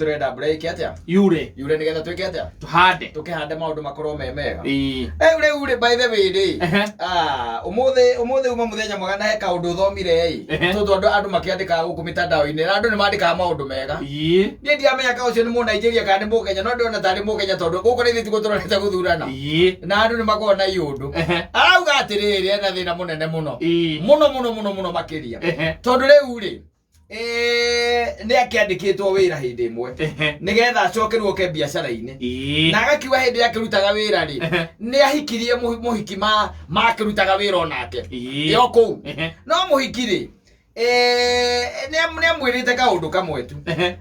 Tũrenda mbura ĩke atĩa? Yure. Yure nĩgetha twĩke atĩa? Tũhande. Tũkĩhande maũndũ makorwo me mega. Ĩĩ. Rĩu rĩu rĩ, by the way rĩ, ah, ũmũthĩ ũmũthĩ uma mũthenya mwega na he kaũndũ thomire ĩ. Tondũ andũ makĩandĩkaga gũkũ mĩtandao-inĩ na andũ nĩ mandĩkaga maũndũ mega. Niĩ ndiramenya ka ũcio nĩ Mũnaijeria kana nĩ Mũkenya, no ndĩrona tarĩ Mũkenya tondũ gũkũ nĩ ithuĩ tiguo tũrorete gũthurana. Na andũ nĩ makoragwo na iũndũ. Arauga atĩrĩrĩ, ena thĩna mũnene mũno. Mũno mũno mũno mũno makĩria. Tondũ rĩu rĩ, nĩ akĩandĩkĩtwo wĩra hĩndĩ ĩmwe nĩgetha acokerwo oke biacara-inĩ na agakiuga hĩndĩ ĩrĩa akĩrutaga wĩra rĩ, nĩ ahikirie mũhiki makĩrutaga wĩra onake yo kũu. No mũhiki rĩ, nĩ amwĩrĩte kaũndũ kamwe tu.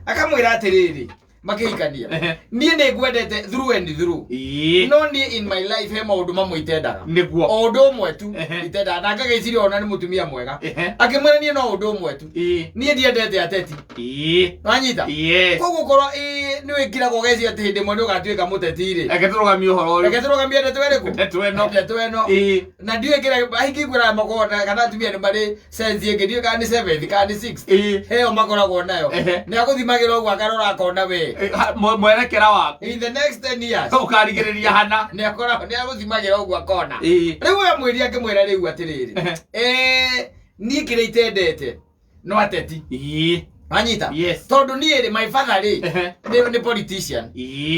Akamwĩra atĩrĩrĩ, makĩhikania, "Niĩ nĩ ngwendete through and through, no niĩ in my life he maũndũ mamwe itendaga." O ũndũ ũmwe tu itendaga, na ngagĩciria ona nĩ mũtumia mwega. Akĩmwĩra, "Niĩ no ũndũ ũmwe tu, niĩ ndiendete ateti." Wanyita? Yes. Koguo korwo nĩ wĩkiragwo ũgeciria atĩ hĩndĩ ĩmwe nĩ ũgatuĩka mũteti rĩ, Reke tũrũgamie ũhoro ũyũ. Reke tũrũgamie ndeto ĩrĩkũ? Ndeto ĩno. Ndeto ĩno. Na ndiũĩ kĩrĩa aingĩ ngwĩraga makoragwo na, kana atumia nĩ marĩ sense ĩngĩ, ndiũĩ kana nĩ seventh kana nĩ sixth heo makoragwo nayo. Nĩ agũthimagĩra ũguo, akarora akona we Mwerekera waku in the next 10 years ũkarigĩrĩria hana. Nĩ akoragwo nĩ agũthimagĩra ũguo akona. Rĩu amwĩria, akĩmwĩra rĩu atĩrĩrĩ, "Niĩ kĩrĩa itendete no ateti." Wanyita? Yes. Tondũ niĩ rĩ, my father rĩ, nĩ politician,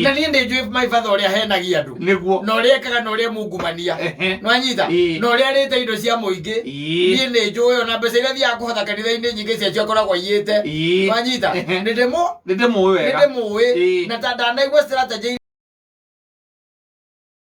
na niĩ nĩ njũĩ my father ũrĩa ahenagia andũ na ũrĩa ekaga na ũrĩa mungumania. Nwanyita? Na ũrĩa arĩte indo cia mũingĩ. Niĩ nĩ njũĩ ona mbeca iria thiaga kũhotha kanitha-inĩ nyingĩ ciacio akoragwo aiyĩte. Nwanyita? Nĩ ndĩmũ Nĩ ndĩmũĩ nĩ wega. ndĩmũĩ. Na ta ndanaigua strategy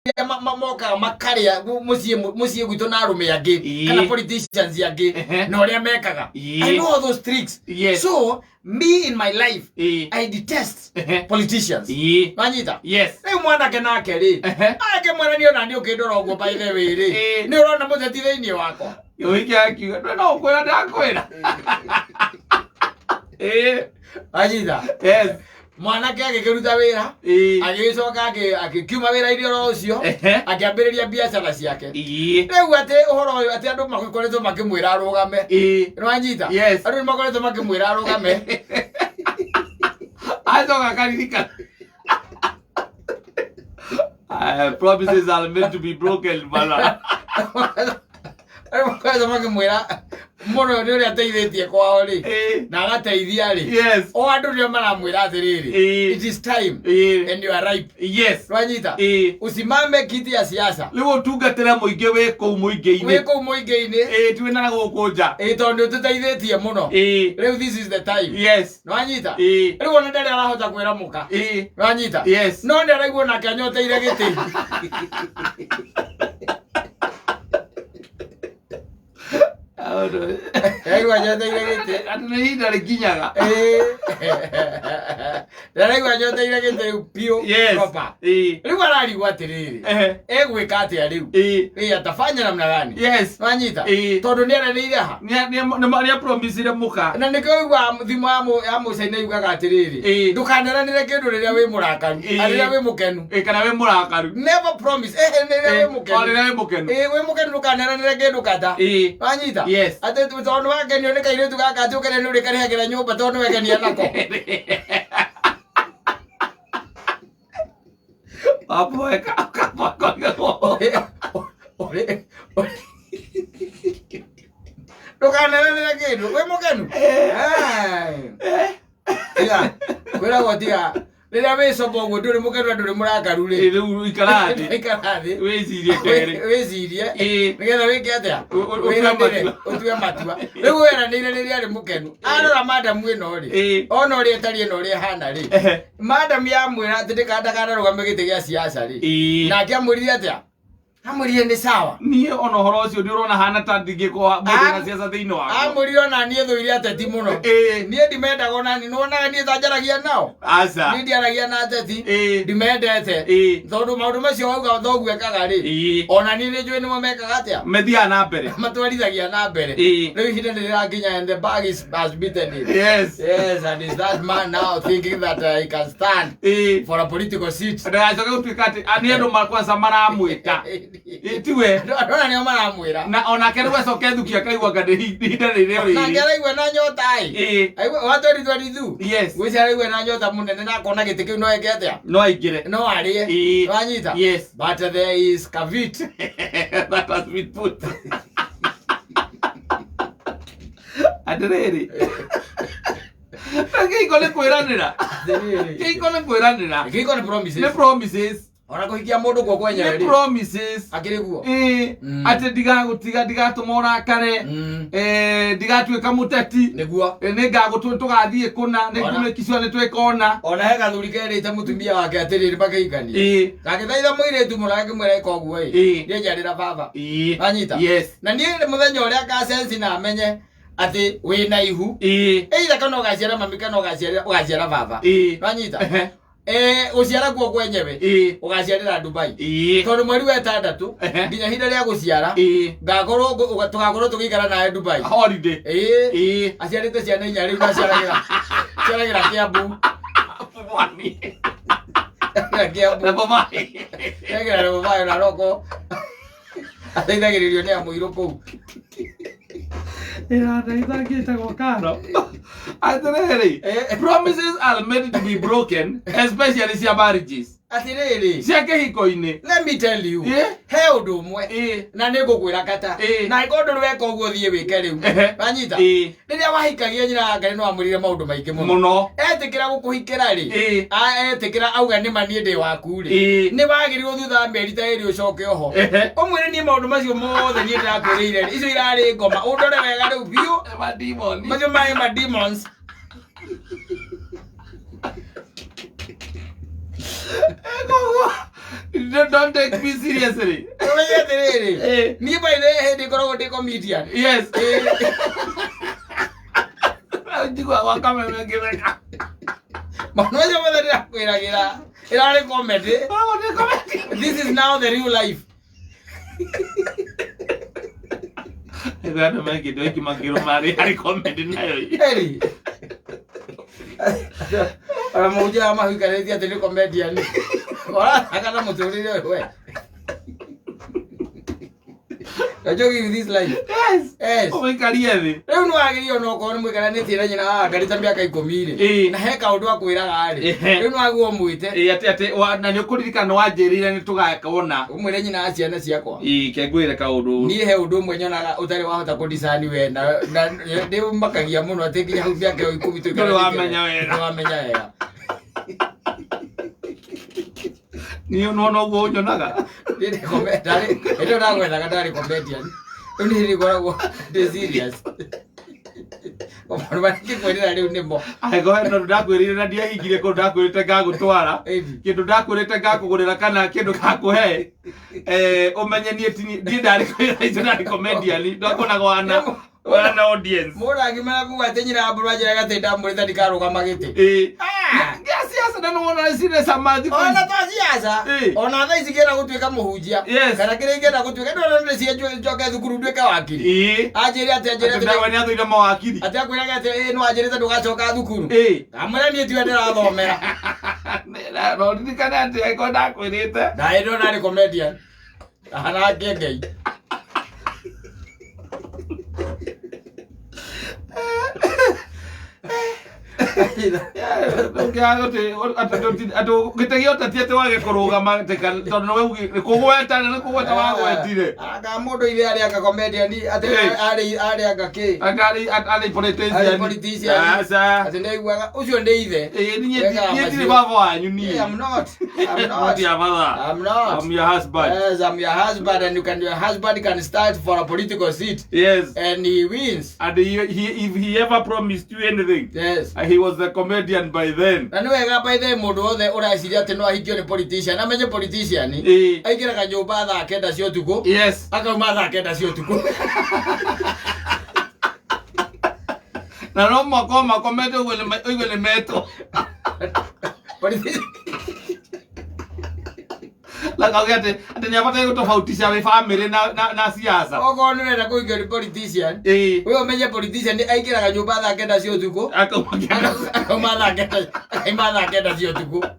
iria mokaga makarĩa mũciĩ mũciĩ gwitũ na arũme angĩ kana politicians angĩ na ũrĩa mekaga. I know all those tricks. So me, in my life, I detest politicians. Wanyita? Yes. Rĩu mwanake nake rĩ, akĩmwĩra, "Niĩ ona niĩ ũkĩndora ũguo, by the way rĩ, nĩ ũrona mũteti thĩinĩ wakwa?" Ũhiki akiuga ndwe no ũkwĩra ndakwĩra. Wanyita? Yes. Mwanake agĩkĩruta wĩra, agĩgĩcoka agĩkiuma wĩra-inĩ oro ũcio, akĩambĩrĩria biacara ciake. Rĩu atĩ ũhoro ũyũ atĩ andũ makoretwo makĩmwĩra arũgame. Nĩwanyita? Yes. Andũ nĩ makoretwo makĩmwĩra arũgame. Acoka akaririkana. Promises are meant to be broken, bana. Andũ makoretwo makĩmwĩra mũno nĩ ũrĩa ateithĩtie kwao rĩ, na agateithia rĩ. O andũ nĩo maramwĩra atĩrĩrĩ, "It is time and you are ripe." Nwanyita? Usimame kiti ya siasa. Rĩu ũtungatĩre mũingĩ wĩ kũu wĩ mũingĩ-inĩ. Kũu mũingĩ-inĩ. Ĩĩ, ti wĩna na gũkũ nja. Ĩĩ, tondũ nĩ ũtũteithĩtie mũno. Rĩu this is the time. Nwanyita? Rĩu ona ndarĩ arahota kwĩra mũka. Nwanyita? Yes. No nĩ araigua nake anyoteire gĩtĩ. Araigua anyoteire gĩtĩ. Atĩ nĩ ihinda rĩkinyaga. Ĩĩ. Ndaraigua anyoteire gĩtĩ rĩu biũ. Proper. Rĩu ararigwo atĩrĩrĩ, egwĩka atĩa rĩu? Ĩĩ, atafanya namna gani? Nwanyita? Tondũ nĩ aranĩire ha Nĩ apromisire mũka. Na nĩkĩo ũiguaga thimo ya mũcaina yugaga atĩrĩrĩ, "Ndũkaneranĩre kĩndũ rĩrĩa wĩ mũrakaru." Rĩrĩa wĩ mũkenu. Ĩĩ, kana wĩ mũrakaru. Never promise rĩrĩa wĩ O mũkenu. rĩrĩa wĩ mũkenu. Ĩĩ, wĩ mũkenu ndũkaneranĩre kĩndũ kata. Wanyita? Yes. Atĩ tondũ wakenio nĩ kairĩtu gaka atĩ ũkene nĩ ũrĩkarĩhagĩra nyũmba tondũ nĩ wekenia nako. Waboeka ũkaboeka. Ndũkaneranĩre kĩndũ wĩ mũkenu. Ai. Tiga kwĩragwo, tiga rĩrĩa wĩ sober ũguo, ndũrĩ mũkenu na ndũrĩ mũrakaru rĩ. Rĩu ikara thĩ. Ikara thĩ. Wĩcirie kerĩ. Wĩcirie nĩgetha wĩke atĩa? Ũtue Wĩranĩre. matua. Ũtue matua. Rĩu weranĩire rĩrĩa arĩ mũkenu, arora madamu ĩno rĩ, ona ũrĩa ĩtariĩ na ũrĩa ĩhana rĩ, madamu yamwĩra atĩ ndĩkandakanarũgame gĩtĩ gĩa siasa rĩ, nake amwĩrire atĩa? Amwĩrire nĩ sawa. Niĩ ona ũhoro ũcio nĩ ũrona hana ta ndingĩkorwo mũndũ na siasa thĩinĩ wakwa. Amwĩrire, "Ona niĩ thũire ateti mũno. Niĩ ndimendaga, ona niĩ nĩwonaga niĩ ta njaragia nao. Aca. Niĩ ndiaragia na ateti. Ndimendete tondũ maũndũ macio wauga thoguo ekaga rĩ, ona niĩ nĩ njũĩ nĩmo mekaga atĩa." Methiaga na mbere. Matwarithagia na mbere. Rĩu ihinda nĩ rĩrakinya and the bag is has beaten it. Yes, and is that man now thinking that he can stand for a political seat? Ndagacoke gũtuĩka atĩ nĩ andũ kwanza maramwĩta. Tiwe. Andũ ona nĩo maramwĩra. Na onake rĩu acoke thuki akaigua anga nĩ ihinda rĩrĩ Nake rĩrĩ. araigua na nyota ĩ. Ĩĩ. Aigua wa 2022. Yes. Gwĩciria araigua na nyota mũnene na akona gĩtĩ kĩu no eke atĩa? No aingĩre. No arĩe. Ĩĩ. Wanyita? Yes. But there is caveat. That has been put. Atĩrĩrĩ. Na kĩhiko nĩ kwĩranĩra. Kĩhiko nĩ kwĩranĩra. Kĩhiko nĩ promises. Nĩ promises. Ona kũhikia mũndũ kuo kwenyewe Nĩ rĩ. promises. Akĩrĩ guo. Ĩĩ. Atĩ ndigagũtiga ndigatũma ũrakare. Ndigatuĩka mũteti. Nĩguo. Nĩ ngagũtũ tũgathiĩ kũna nĩ Ona- ngũmĩkicua nĩ twĩka ũna. Ona he gathuri kerĩte mũtumia wake atĩrĩrĩ makĩhikania. Ĩĩ. Gagĩthaitha mũirĩtu mũno gakĩmwĩra ĩka ũguo ĩ. Ĩĩ. Niĩ njiarĩra baba. Ĩĩ. Wanyita? Yes. Na niĩ mũthenya ũrĩa ngacenci na amenye atĩ wĩna ihu. Ĩĩ. Either kana ũgaciara mami kana ũgaciara ũgaciara baba. Ĩĩ. Wanyita? Ehe. Gũciara kuo kwenyewe Ĩĩ. ũgaciarĩra Dubai. Ĩĩ. Tondũ mweri wa ĩtandatũ Ehe. nginya ihinda rĩa gũciara Ĩĩ. ngakorwo tũgakorwo tũgĩikara nawe Dubai. Holiday. Ĩĩ. Ĩĩ. Aciarĩte ciana inya rĩu aciaragĩra aciaragĩra Kiambu. Pwani. Kiambu. Na Bobai. Egera na Bobai na roko. Ateithagĩrĩrio nĩ amũirũ kũu. Ĩrathaithangĩtagwo karo. Atĩrĩrĩ. Promises are made to be broken, especially cia marriages. Atĩrĩrĩ. Cia kĩhiko-inĩ. Let me tell you. Ĩĩ. He ũndũ ũmwe. Ĩĩ. Na nĩ ngũkwĩra kata. Ĩĩ. Na angĩkorwo ndũrĩ weka ũguo thiĩ wĩke rĩu. Ehe. Wanyita? Ĩĩ. Rĩrĩa wahikagia nyina wa Ngai nĩ wamwĩrire maũndũ maingĩ mũno. Mũno. Etĩkĩra gũkũhikĩra rĩ. Ĩĩ. Etĩkĩra auga nĩ ma niĩ ndĩ waku rĩ. Ĩĩ. Nĩ wagĩrĩirwo thutha wa mĩeri ta ĩrĩ ũcoke oho. Ehe. Ũmwĩre niĩ maũndũ macio mothe niĩ ndĩrakwĩrĩire rĩ. Icio irarĩ ngoma. Ũndore wega rĩu biũ. Madimoni. Macio marĩ ma demons. Koguo, don't take me seriously. Ũmenye atĩrĩrĩ. Ĩĩ. Niĩ by the way hĩndĩ ngoragwo ndĩ comedian. Yes. Ĩĩ. Njiguaga gwa kameme ngĩtheka. Maũndũ macio mothe ndĩrakwĩragĩra. Ĩrarĩ comedy. Ngoragwo ndĩ comedian. This is now the real life. Nĩguo andũ mekĩte wiki makĩrũma arĩ harĩ comedy nayo. Eri. Ona mũhunjia wa mahuikarĩtie atĩ nĩ comedian. Ũrathaka na mũtũrĩre ũyũ we. You're joking with this life. Yes. Yes. Ũmũikarie thĩ. Rĩu nĩ wagĩrĩire ona okorwo nĩ mũikaranĩtie na nyina wa Ngai ta mĩaka ikũmi rĩ. Ĩĩ. Na he kaũndũ akwĩraga rĩ. Ehe. Rĩu nĩ wagĩrĩirwo ũmwĩte. Ĩĩ atĩ atĩ na nĩ ũkũririkana wanjĩrĩire nĩ tũgaka ũna. Ũmwĩre nyina wa ciana ciakwa. Ĩĩ ke ngwĩre kaũndũ. Niĩ he ũndũ ũmwe nyonaga ũtarĩ wahota kũdiscern we na nĩ ũmakagia mũno atĩ nginya hau mĩaka ĩyo ikũmi Ndũrĩ tũikaranĩtie. wamenya wega. Ndũrĩ wamenya wega. Niĩ nona ũguo ũnyonaga. Niĩ ndĩ ndarĩ hĩndĩ ĩyo ndagwethaga ndarĩ comedian. Rĩu niĩ nĩ ngoragwo ndĩ serious. Maũndũ marĩa ingĩkwĩrĩra rĩu nĩmo. Angĩkorwo he ũndũ ndakwĩrĩire na ndiahingire kũndũ ndakwĩrĩte ngagũtwara. Ĩni. Kĩndũ ndakwĩrĩte ngakũgũrĩra kana kĩndũ ngakũhe. Ũmenye niĩ ti niĩ ndarĩ icio ndarĩ comedian. Ndakonaga wana audience. Mũndũ angĩmenya kuga atĩ nyina wa mbũrũ anjĩraga atĩ ndamũrĩte ndikarũgama gĩtĩ. Ĩĩ. Ah! Ngĩa siasa na nĩwona cirĩ cama thikũ Ona ici. to siasa. Ĩĩ. Ona thaa ici ngĩenda gũtuĩka mũhunjia. Yes. Kana kĩrĩa ingĩenda gũtuĩka ndĩrona ndĩrĩciria njoke thukuru nduĩke wakiri. Ĩĩ. Anjĩre atĩ anjĩre Atĩ atĩ ndawa nĩathũire mawakiri. atĩ akwĩraga atĩ ĩĩ nĩwanjĩrĩte ndũgacoka thukuru. Ĩĩ. Ndamwĩra niĩ tiwe ndĩrathomera. Na ũririkane atĩ angĩkorwo ndakwĩrĩte. Ndaĩ ndĩrona arĩ comedian. Arange Ngai. Gĩtĩ gĩa ũteti atĩ wage kũrũgama tondũ nĩwe nĩ kũgweta nĩ kũgweta wagwetire. Anga mũndũ ithe arĩ anga comedian atĩ Ĩĩ. arĩ arĩ anga kĩ. Anga arĩ politician. Arĩ politician. Aca. Atĩ ndaiguaga ũcio nĩ ithe. Ĩĩ niĩ Wekaga niĩ ndirĩ macio. baba wanyu niĩ. Yeah, I'm not. I'm Not not. your mother. I'm not. I'm your husband. Yes, I'm your husband, and you can your husband can start for a political seat, Yes. and he wins. And he if he ever promised you anything, Yes. he was a comedian by then. Na nĩ wega by the way mũndũ wothe ũreciria atĩ no ahikio nĩ politician amenye politician Ĩĩ. aingĩraga nyũmba thaa kenda cia ũtukũ Yes. akauma thaa kenda cia ũtukũ. Na no mwaka makomete ũguo ũigue nĩ metwo. Politician Lakauge atĩ atĩ nĩ abataire gũtofautisha wĩ family na siasa. Okorwo nĩ ũrenda kũhikio nĩ politician Ĩĩ. we ũmenye politician nĩ aingĩraga nyũmba thaa kenda cia ũtukũ Akauma kenda. akauma thaa kenda cia ũtukũ.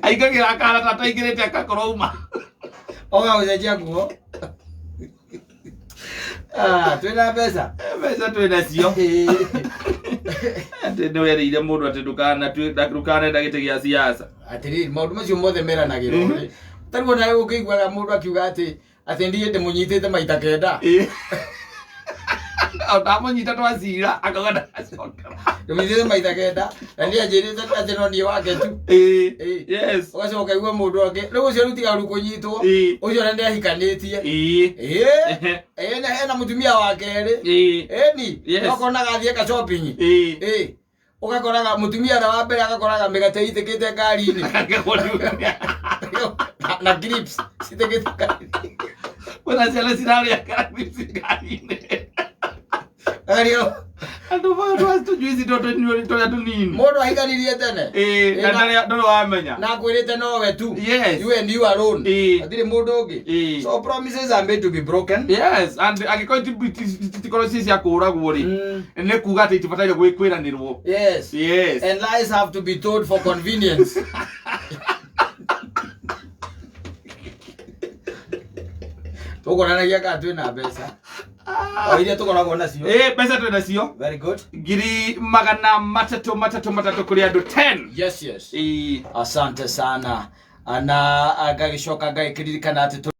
Aingagĩra akara ta ataingĩrĩte akakorwo uma. Oga gũcenjia nguo. Ah, twĩna mbeca. Mbeca twĩ nacio. Atĩ nĩ werĩire mũndũ atĩ ndũkanenda gĩtĩ gĩa siasa. Atĩrĩrĩ, maũndũ macio mothe meranagĩrwo rĩ. Tarĩu ona ũkĩiguaga mũndũ akiuga atĩ atĩ ndiĩ ndĩmũnyitĩte maita kenda. Ndamũnyita twacira akauga ndacokera. Ndĩmũnyitĩte maita kenda na niĩ anjĩrĩte atĩ no niĩ wake tu. Yes. Ũgacoka ũkaigua mũndũ angĩ rĩu ũcio rĩu tiga rĩu kũnyitwo. Ũcio ona nĩahikanĩtie. Ĩĩ na hena mũtumia wa kerĩ. Ĩni. Yes. Ũkonaga athiĩ ka shopping. Ĩĩ. Ũgakoraga mũtumia ũrĩa wa mbere agakoraga mĩgate itĩkĩte ngari-inĩ. Na grips citĩkĩte ngari-inĩ. Kwĩna ciana cirarĩa karabisi ngari-inĩ. Akario Andũ tũjuici tũrĩa tũnini. Mũndũ ahikanirie tene. Ĩĩ, na ndũrĩ wamenya. Na akwĩrĩte nowe tu. Yes. You and you alone. Ĩĩ. Hatirĩ mũndũ ũngĩ. Ĩĩ. So promises are made to be broken. Yes, and angĩkorwo itikorwo ci cia kũũragwo rĩ, nĩ kuga atĩ itibataire gwĩkwĩranĩrwo. Yes. Yes. And lies have to be told for convenience. Tũkonanagia kana twĩna mbeca. O iria tũkoragwo nacio. Ĩĩ, mbeca twĩ nacio. Very good. 333,000 kũrĩ andũ 10. Yes, yes. Ĩĩ. Asante sana. Na ngagĩcoka ngagĩkĩririkana atĩ